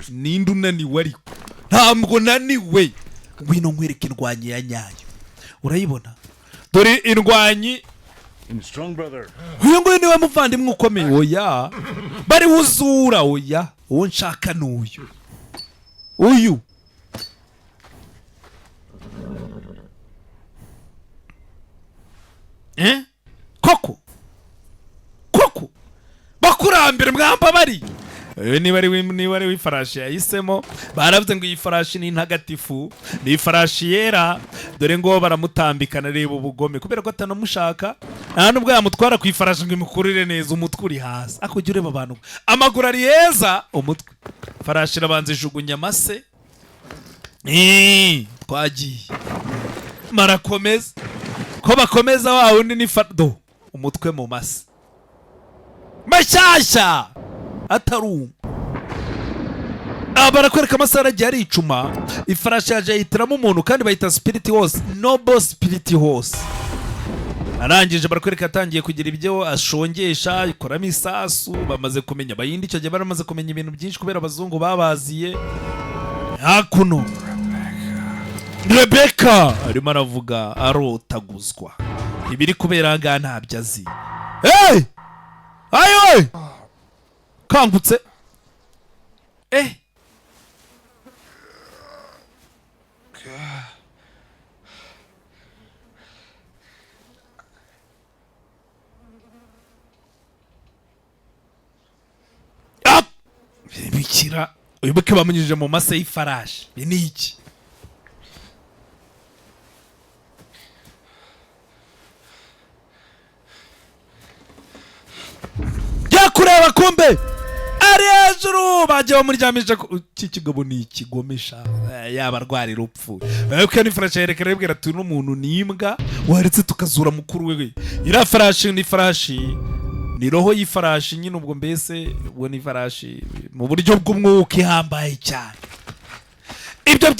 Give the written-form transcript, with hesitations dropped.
Ninde unaniwe? Ariko ntabwo naniwe. Ngwino nkwereke indwanyi ya nyayo. Urayibona? Dore indwanyi. In strong brother. Uyu nguyu niwe muvandimwe ukomeye. Oya, bari wuzura. Oya, uwo nshaka ni uyu, uyu. Eh? Koko koko, bakurambere mwamba bari. Niba ari w'ifarashi yahisemo, baravuze ngo iyi farashi ni intagatifu, ni ifarashi yera. Dore ngo baramutambikana. Reba ubugome, kubera ko atanamushaka, nta nubwo yamutwara ku ifarashi ngo imukurire neza. Umutwe uri hasi. Ariko ujya ureba abantu, amaguru ari heza, umutwe. Farashi irabanza ijugunya amase. Twagiye marakomeza ko bakomeza wa wundi ni do umutwe mu mase mashyashya ataruma. Aha barakwereka amasaha aragiye aricuma. Ifarashi yaje yihitiramo umuntu, kandi bayita spirit horse, noble spirit horse. Arangije barakwereka atangiye kugira ibyo ashongesha, ikoramo isasu. Bamaze kumenya abayindi, icyo gihe baramaze kumenya ibintu byinshi kubera abazungu babaziye hakuno. Rebeka arimo aravuga arotaguzwa, ibiri kubera aha ngaha ntabyo azi. Hey! Ayo kangutse, eh. Ah! Bikira, wibuke bamunyujije mu mase y'ifarashi. Ibi ni iki? Jya kureba, kumbe ari hejuru, bagiye bamuryamisha iki kigabo ni ikigomesha. Yaba arwara urupfu. Ariko n'ifarashi yerekana, yibwira ati n'umuntu ni imbwa, waretse tukazura mukuru we. Iriya farashi ni farashi, ni roho y'ifarashi nyine. Ubwo mbese ubwo ni ifarashi mu buryo bw'umwuka ihambaye cyane. Ibyo.